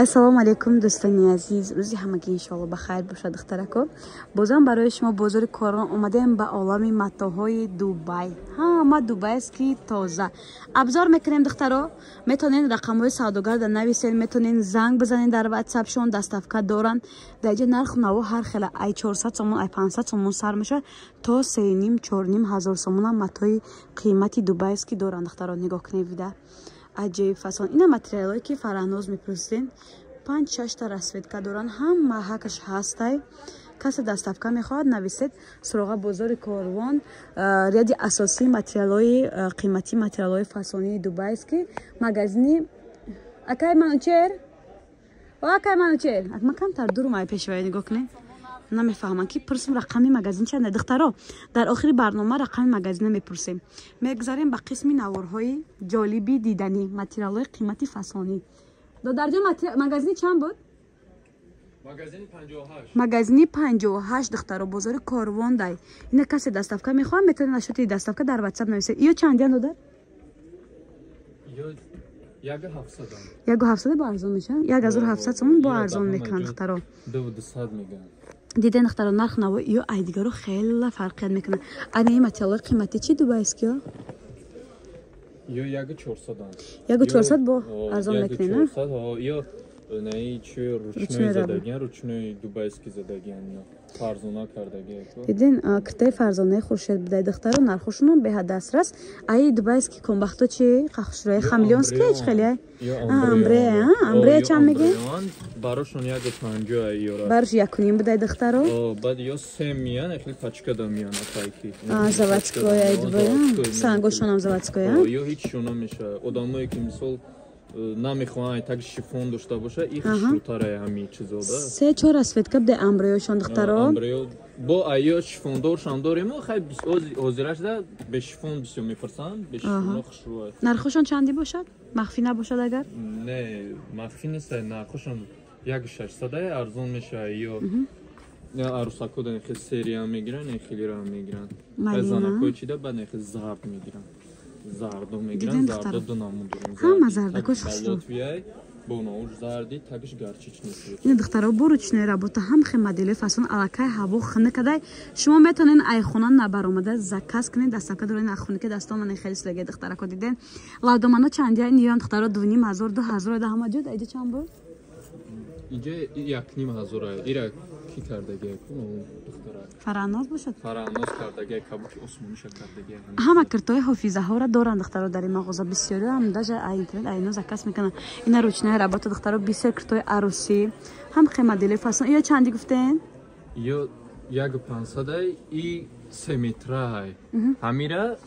Ассалому алайкум, дӯстони азиз. Рӯзи ҳамагӣ, иншоалло, ба хайр бошад, духтарако. Бозам барои шумо бозори Корвон омадем, ба олами матоҳои Дубай. Ҳама дубайский, тоза обзор мекунем, духтаро. Метавонед рақамҳои савдогарда нависен, метавонед занг бизанед дар ватсапшон, доставка доранд. Дар инҷа нарху наво ҳар хела: ай 400 сомон, ай 500 сомон сар мешавад, то 3,5, 4,5 ҳазор сомонам матои қимати дубайский доранд, духтаро. Нигоҳ кунед, вида аҷоиб фасон. Ина материалое, ки Фараҳноз мепурсиден, панҷ, шашта расцветка доранд, ҳама ҳакаш ҳастай. Касе доставка мехоҳад, нависед. Суроға: бозори Корвон, ряди асосии материалҳои қиматӣ, материалҳои фасонии дубайский, магазини акай Манучер. О, акай Манучер, ма камтар дурум ай пешвая. Нигоҳ кунед, намефаҳмам, ки пурсим, рақами магазин чанд. Духтаро, дар охири барнома рақами магазина мепурсем. Мегузарем ба қисми наворҳои ҷолиби диданӣ, материалҳои қимати фасонӣ. Додарҷон, магазини чанд буд? Магазини 58, духтаро, бозори Корвон дай. Ина касе доставка мехоҳам, метавонед насчёти доставка дар ватсап нависед. Ё чандиян, додар? 1700 бо арзон мешавад, 1700 сомон бо арзон мекунанд, духтаро. Диден, духтаро, нарх наво ё ай дигаро хела фарқият мекунад. Ана ин материалҳои қиматӣ чи, дубайскиё? Ё 1400. 1400 бо арзон мекунед? Ё наи чи, ручной задагиан, ручной дубайский задагиан, фарзона кардагиан. Дидин, киртаи Фарзонаи Хуршед будай, духтаро. Нархошуно беҳад дастрас. Аи дубайский комбахто чи қахшураи хамелеонский чи хеле амбре, амбре чанд меги? Барошон 1,50 ёра. Барош 1,5 будай, духтаро. Баъд ё се миян, хеле пачка да миян атайки. Заводской ай Дубай, сангошонам заводской. Ё ҳеч шуна мешавад. Одамое, ки мисол намехоҳанд так шифон дошта боша, и хушрӯтарае ҳамин чизо да. Се, чор расцветка буде амбреёшон, духтаро. Амбреё бо айё шифондоршам дорем. Хай, ҳозираш да бе шифон бисёр мепурсанд, бе шифоно хушрӯ. Нархошон чанди бошад, махфӣ набошад агар? Не, махфӣ нест. Нархошон 1600, арзон мешавад. Ё арӯсако да хел серия мегиранд, хелира мегиранд. Занакои чида баъд хел зард мегиранд, зардо мегиранд. Зардо ду намуд дорем. Ҳама зардакош хушрӯ. Бо науш зарди тагиш горчичный. Ина, духтаро, бо ручной работа, ҳам хе модели фасон. Аллакай ҳаво хунукадай, шумо метавонед ай хона набаромада заказ кунед, доставка доред. Хунуки дастомане хеле силеге, духтарако. Диден, лавдомано чандия ниён, духтаро? 2500, 2000 да ҳама ҷо. Иҷа чанд буд? Инҷа 1500. Ира ки кардагия духтара? Фараҳноз бошад. Фараҳноз кардагия, кабуки осмониша кардагия. Ҳама киртои ҳофизаҳоро доранд, духтаро, дар ин мағоза. Бисёриам даже интернет айно заказ мекунанд. Ина ручная работа, духтаро, бисёр киртои арӯсӣ, ҳам хе модели фасон. Ё чанди гуфтен? Ё 1500, и 3 метрай. Ҳамира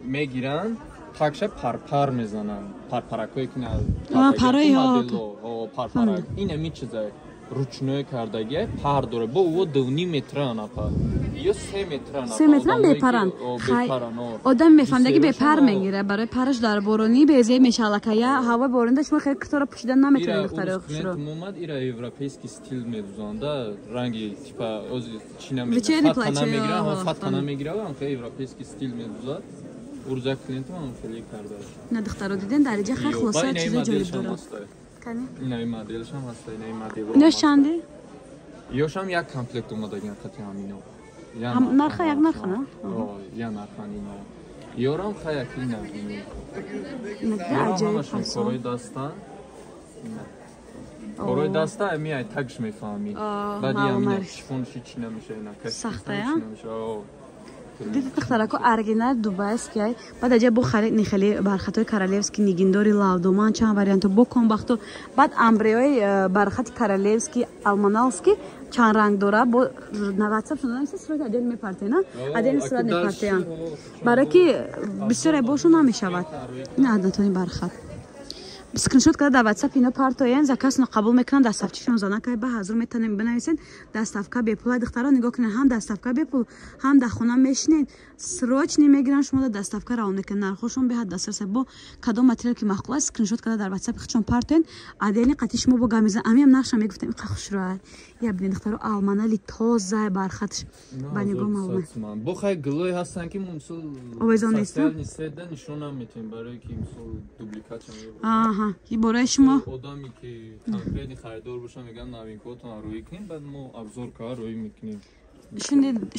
мегиранд, такша парпар мезананд, парпаракое ки парои. Парпарак ин ами чизае, ручной кардагия, пар дора, бо ӯ 2,5 метра напа ё 3 метра. 3 метра бепаранд. Одам мефаҳмидаги бепар мегира, барои параш дар боронӣ безеб мешалакая. Ҳавои боронда шумо хеле китора пӯшида наметавонед, духтари хушро. Омад, ира европейский стиль медузанда, ранги типа ози чи намегира, намегира, хеле европейский стиль медузад. Урза клиентам хеле карда. На, духтаро, диден, дар иҷа хеле хулоса чизои ҷолиб дорад. Инаи моделшам ҳаста, инаи модел. Инош чанди? Ёшам як комплект омадагиан қати ҳамино. Нарха як нарха на? Я нархан ино. Ёрам хаяк ина. Аҷоиб. Корои дастан. Корои даста ами ай тагш мефаҳмӣ. Баъди ҳамина шифонши чӣ намеша, ина. Сахтая? Диди, духтарако, оригинал дубайский. Баъд аҷа бо хеле бархатҳои королевский, нигиндори, лавдоман, чанд варианто, бо комбахто, баъд амбреои бархати королевский, алманалский чанд ранг дора. Бо на ватсап шуна сурат отдельно мепартена, отдельно сурат мепартеян, барое ки бисёре бошу намешавад. Ин аднатони бархат скриншот карда дар ватсап ино партоян, заказно қабул мекунанд. Доставчишон занакай ба ҳазур метавонем бинависен. Доставка бепул, духтаро, нигоҳ кунед, ҳам доставка бепул, ҳам дар хона мешинед, срочно мегиранд, шумо дар доставка равон мекунанд. Нархошон беҳад дастрас. Бо кадом материал ки маъқул аст, скриншот карда дар ватсапи худшон партоен, отдельно қати шумо бо гап мезананд. Амиам нақша мегуфтем, иқа хушрӯа. Я бинед, духтаро, алманали тоза, бархатш ба нигоҳ маълума. Бо хай гилое ҳастанд, ки мо мисол овезон нест. Социальный сеть да нишон наметем, барое ки мисол дубликатша. Аҳа, бораи шумо Одаме ки конкретный харидор боша, мегӯянд, новинкотон рӯӣ кунем, баъд мо обзор кара рӯӣ мекунем.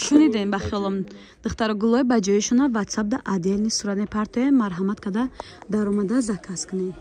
Шунидем, ба хиёлам, духтаро, гулои ба ҷоишона ватсапда отдельный сурат мепартоем. Марҳамат када даромада заказ кунед.